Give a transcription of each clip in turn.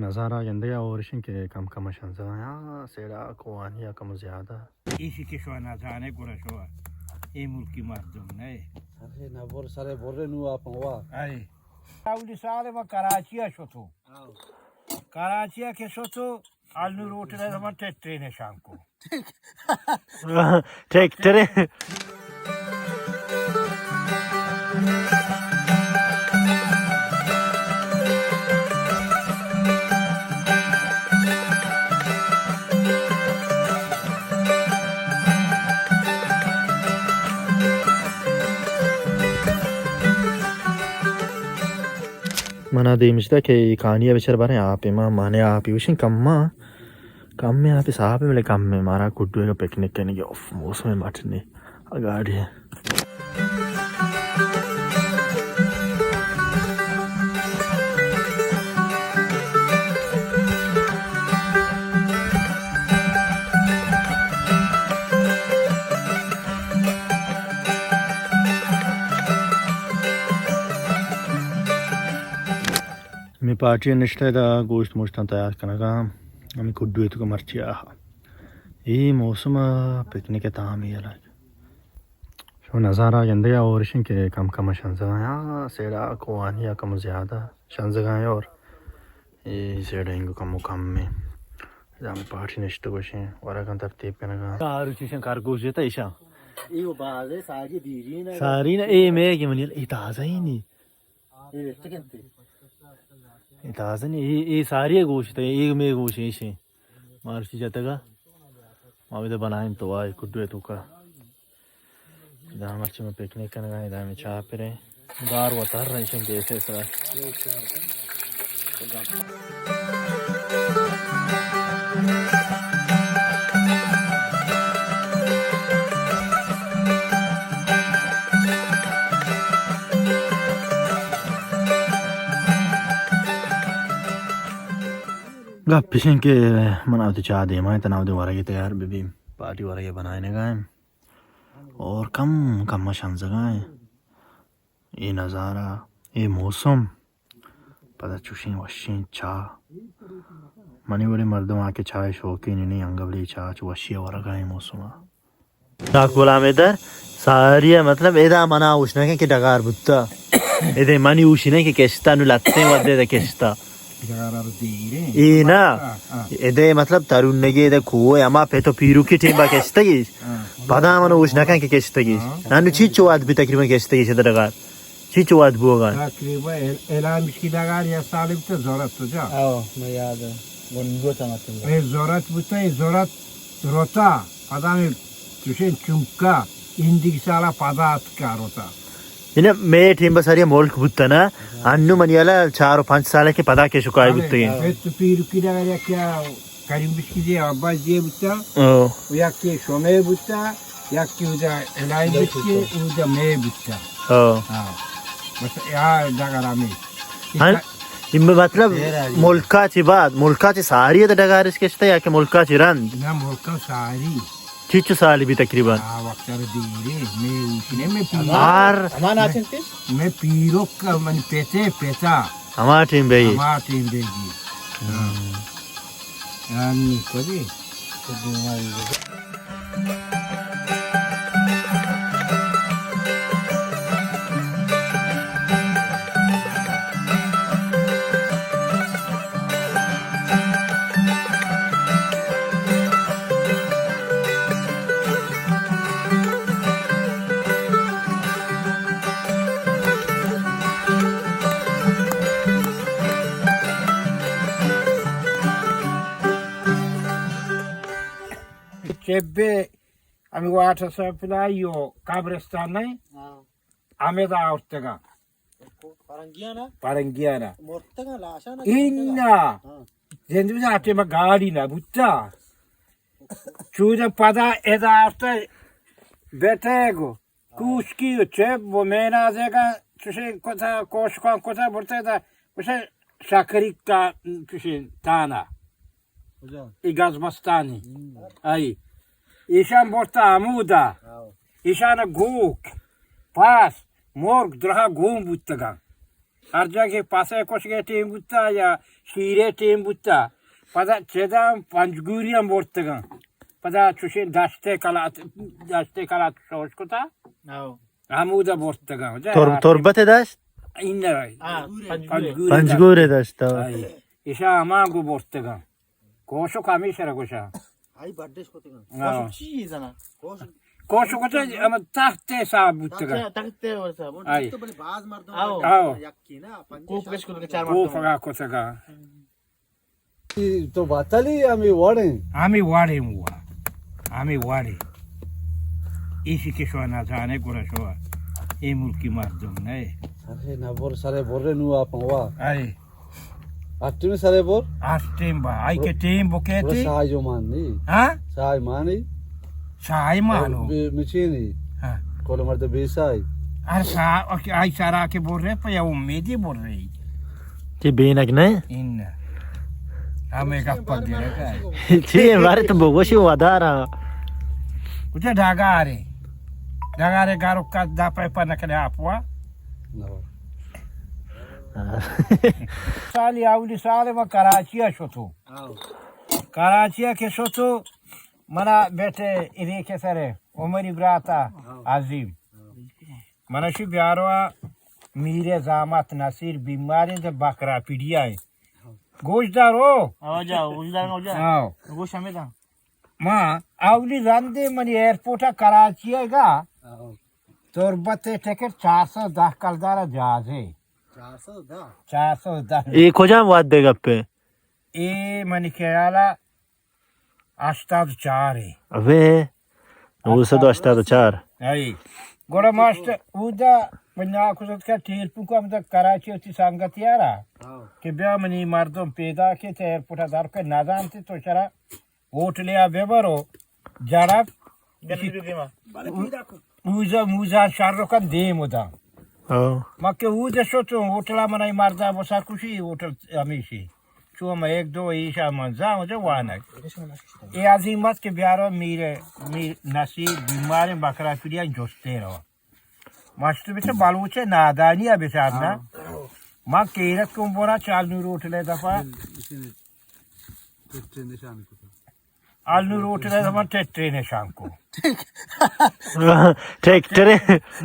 نظارہ گندگ ءَ اور ایشیں کہ کم کم شنزگ ءَ آں، سیڑا کوہانی ءَ کم زیادہ۔ ایشی کہ شما نزانے گڑا شما اے ملکی مردم نہ۔ ارے نہ بر سرے برے نو آپ ہوا۔ ارے۔ اولی سال ما کراچی ءَ شتو۔ کراچی ءَ کہ شتو، النو روٹ ءَ من ٹٹے نشان کو۔ ٹریکٹر۔ منا دیمشتا کہ کانی ءَ بچار باریں آپ ءَ ما مانے آپ ءَ وشیں کم ما۔ کمیں آپی صاحب، بلے کمیں مارا کڈو ءَ پکنک کنگی، اف، موسم مٹ نے، اگاڑی۔ ہمے پارٹی نشتہ دا گوشت موشتاں تیار کنگا، ہمے کڈو ءِ تو مرچی آہا۔ اے موسم ءَ پکنک ءِ تامی الگ۔ شما نظارہ گندگ ءَ اور ایشیں کہ کم کم شنزگ ءَ آں، سیڑا کوہانی ءَ کم زیادہ شنزگ ءَ آں اور اے سیڑا انگو کم و کم میں۔ ادا ہم پارٹی نشتہ گوشیں، ورگاں ترتیب کنگا۔ کارو چیشن کار گوش جتا ایشاں۔ اے و بازے ساری دیرین ہے۔ ساری نا، اے میں کہ منی اے تازہ ہی نہیں۔ اے تازہ نہیں، اے، اے ساری گوشت، اے میں گوش ایشیں۔ مرچی جتگا۔ ما بیدے بنائیں تو آئی کڈو ءِ توکا۔ دا مرچی ما پکنک کنگا، دا میں چاہ پریں۔ دار وتر رہی شن دیسے سرا۔ گپ ایش انت کہ من وتی چاہ دیما انت، ناودی ورگے تیار بہ بی، پارٹی ورگے بنائینگا انت اور کم کم شنزگا انت۔ اے نظارہ، اے موسم، پدا چوشیں وشیں چاہ۔ منی وڑیں مردم آ کہ چاہ شوقین نی، انگہ بلے چاہ چو وشی ورگا اے موسم ءَ۔ ڈاک غلام حیدر، ساری ءَ مطلب ادا منا اوش نہ کن کہ ڈگار بوتا۔ ادے منی اوشی نہ کہ کشتا، نو لتیں ودے دے کشتا۔ ڈگار ءَ دیریں۔ اے نا، ہاں، ہاں۔ ادے مطلب ترونگے دے کوہ، اما پہ تو پیروکی ٹیم با کشتگی۔ ہاں۔ پدا من اوش نہ کن کہ کشتگی۔ ہاں۔ نانو چی چو واد بی تقریباً کشتگی شد ڈگار۔ چی چو واد بوگا؟ تقریباً ال-، اعلان بشکی ڈگار یا سال بیتا زورت تو جا۔ او، میں یاد ہے۔ گنگو تمتن۔ اے زورت بوتا، اے زورت روتا۔ پدا میں چوشیں چمکا، ایندگہ سالا پدا اتکا روتا۔ یعنی مئے ٹیم بہ ساری ملک بوتا نا، انو منی والا چار و پنچ سال کہ پدا کہ شکای بوتگی۔ اے تو پیروکی ڈگار یا کیا کریم بشکی دے عباس دے بوتا، او۔ و یکی شمے بوتا، یکی اودا الہی بشکی، اودا مئے بوتا۔ او۔ ہاں۔ بس یا ڈگار ہمیں۔ ہاں، اے مطلب ملکا چی بعد، ملکا چی ساری ڈگارش کشتا یا کہ ملکا چی رند؟ نہ، ملکا ساری۔ چیچو سال بی تقریباً؟ آ وقت ءَ دیرے، میں اوشنے میں پیر۔ ہر ہما ناچن تیس؟ میں پیروک من پیتے پیتا۔ ہما ٹیم بی۔ ہما ٹیم بی جی۔ ہاں۔ یعنی کدی؟ چبے ہمیں واٹر سپلائی و قبرستان نہیں؟ ہاں۔ ہمیں دا آورتگا۔ پرنگیانا؟ پرنگیانا۔ مرتگا لاشانا؟ اینا۔ ہاں۔ زندگی آتے ما گاڑی نہ بوتا۔ چودا پدا ادا آورتا بیٹے گو۔ کوشکی و چپ و مینازیگا چوشیں کتا، کوشکان کتا برتے دا، گوشے شکری کا چوشیں تانا۔ کجا؟ ای گاز مستانی۔ ہم۔ آئی۔ ایشان برتا ہمودا۔ ہاو۔ ایشان گوک، پاس، مرگ، درہا گون بوتگا۔ ہر جاگہ پسے کشگے ٹیم بوتا یا شیرے ٹیم بوتا، پدا چدا پنجگوری ہم برتگاں۔ پدا چوشیں دشتے کلات، دشتے کلات شوش کتا۔ ہمودا برتگاں۔ تر-، تربت دشت؟ این نہ۔ پنجگوری۔ پنجگوری دشت، ہاں۔ آئی۔ ایشا ہما گو برتگاں۔ کوشک ہمیشہ را گوشاں۔ آئی بڈش کتگاں۔ ہاں۔ کوشک چی زنا؟ کوشک۔ کوشک کتگ، ہم تخت حساب بوتگاں۔ تخت، تخت حساب۔ آئی۔ تو بلے باز مردم آؤ۔ آؤ۔ یکی نا، پنجاہ کوپ کش کتگاں، چار مردم۔ کوپ کتگاں۔ تو باتلی ہمیں وڑیں۔ ہمیں وڑیں ہوا۔ ہمیں وڑیں۔ ایشی کہ شو نہ زانے گڑا شو۔ اے ملکی مردم نہ۔ ارے نہ بر سرے بر نو آپ ہوا۔ آئی۔ ہر ٹیم سرے بر؟ ہر ٹیم با۔ آئی کہ ٹیم بکیتی۔ سائی جو مان نہیں۔ ہاں؟ سائی مانی۔ سائی مانو۔ بے-، مچینی۔ ہاں۔ کل مرد بے سائی۔ ہر سا-، آئی سارا کے بر رہے پہ یا امیدی بر رہی۔ چی بینگ نہ؟ ان۔ ہمیں گپ گرے۔ چی بارے تو بگوشی ودارا۔ کچھ ڈاگارے۔ ڈاگارے گارو کا دا پہ پہ نکلے آپ وا۔ سالی اولی سال ما کراچی ءَ شتو۔ آؤ۔ کراچی ءَ کہ شتو، منا بیٹے ادے کے سرے، عمری براتا آؤ۔ عظیم۔ آؤ۔ منا شی بیاروا میر زامت نصیر بیماریں تے بکرا پیڑیا ایں۔ آؤ۔ گوش دارو۔ آؤ جا، گوش دار، آؤ جا۔ آؤ۔ گوش ہمیں دا۔ ما اولی رندے منی ایئرپورٹ ءَ کراچی ءَ گا۔ آؤ۔ تربت ءِ ٹکٹ چار سو دہ کلدار ءَ جہازے۔ چار سو دہ؟ چار سو دہ۔ اے کجام وھد ءِ گپ ءَ؟ اے منی خیال ءَ ہشتاد ءُ چار ءَ۔ ابے، نو سد ءُ ہشتاد ءُ چار۔ اے۔ گڑا ماسٹر اودا من ناکوزتکا ٹیلپو کا مدد کراچی وتی سنگت یارا۔ ہاں۔ کہ بیا منی مردم پیدا کے تے ایئرپورٹ ءَ در کے نہ زانتے تو چرا ہوٹلے ءَ بہ برو، جڑک۔ موزا، موزا شر کن دیم ادا۔ ہاں۔ ما کہ اود شتوں، ہوٹل ءَ من ای مرد ءَ بسر کشی، ہوٹل ہمیشی۔ چو ما ایک دو ایشا من زاں جو وانگ۔ اے عظیم ات کہ بیارو میر، میر نصیر بیماریں بکرا پیڑیا جستے رو۔ ماشتو بیچ بلوچ نادانی ءَ بچار نا۔ ہاں۔ ما کیرت کن برا چال نور ہوٹل ءِ دفعہ۔ ٹیکٹر نشان کتا۔ آل نور ہوٹل ءِ دفعہ ٹیکٹر نشان کو۔ ٹیکٹر۔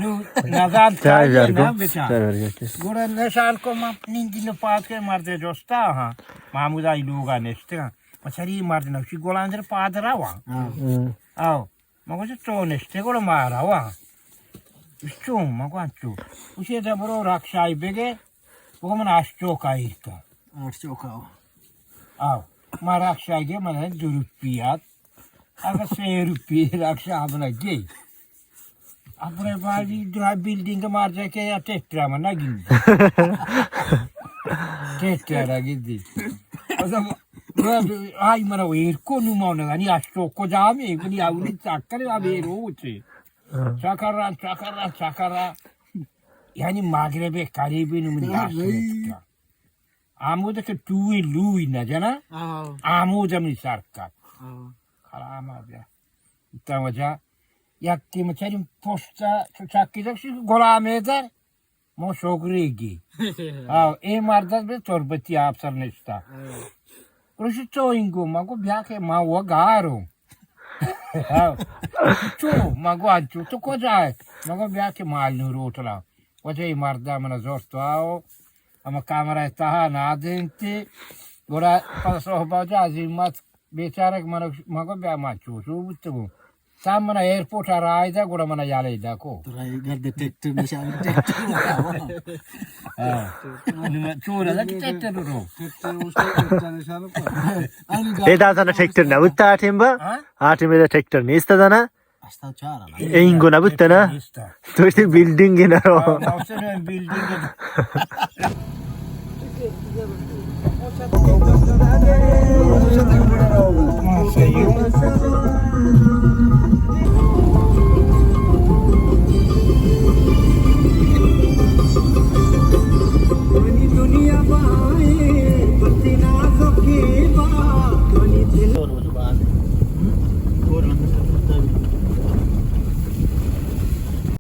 نو نزان چار چاہیے یار نا کو۔ بچار۔ چار یار کو۔ گڑا نشان کو ما نندی نو پاس کے مردے جستا ہاں۔ محمود آئی لوگا نشتے ہاں۔ مچھری مرد نوشی گولان در پادرا وا۔ ہاں۔ ہاں۔ آؤ۔ من گوشت، تو نشتے گڑا ما رواں۔ چون؟ من گوشت، انچو۔ گوشت، ادا برو رکشائی بگے، بگو من ہشت چوکا ایر کن۔ ہشت چوکا۔ آؤ۔ ما رکشائی گے، من دو روپی ات۔ اگہ سے روپی رکشا ہم نہ گے۔ اپنے باری درا بلڈنگ مار جا کے یا ٹیکٹر ہم نہ گندی۔ ٹیکٹر نہ گندی۔ آئی منا ویر کو نو ما نزانی اشتو کجا می، منی اولی چکر ءَ بے روچے۔ ہاں۔ چکر را، چکر را، چکر را۔ یعنی مغرب قریبی نو منی آشت۔ آمود کہ ٹوئی لوئی نہ جنا، ہاں۔ آمود منی سر کت۔ ہاں۔ کلام بیا۔ تا وجہ یکی مچاری پشتا چو چکی دکشی غلام حیدر۔ مو شوگریگی۔ آو، اے مرد ات بہ تربتی آپسر نشتا۔ ہاں۔ گوشی تو اینگو، ما گو بیا کہ ما و گاروں۔ آو۔ چو، ما گو انچو، تو کجا ئے؟ ما گو بیا کہ مال نور ہوٹلا۔ وجہ اے مردا منا زرت آو۔ ہما کمرہ تہا نادینتی۔ گڑا پس صحبا جا عظیم ات بیچارگ من، من گو بیا ما چوشو بوتگوں۔ تا من ایئرپورٹ ءَ راہ دات، گڑا من یلہ دات کو۔ تو راہ گرد ٹیکٹر نشان، ٹیکٹر۔ ہاں۔ چور ہے کہ ٹیکٹر رو۔ ٹیکٹر اس کو، ٹیکٹر نشان کو۔ اے داتا نا ٹیکٹر نہ بوتا آ ٹیم با؟ ہاں؟ آ ٹیم دا ٹیکٹر نیست دانا؟ ہشتاد چار نا۔ اے اینگو نہ بوتا نا؟ نیست۔ تو اشتی بلڈنگ نہ رو۔ ہاں، بلڈنگ۔ ہاں، صحیح ہے۔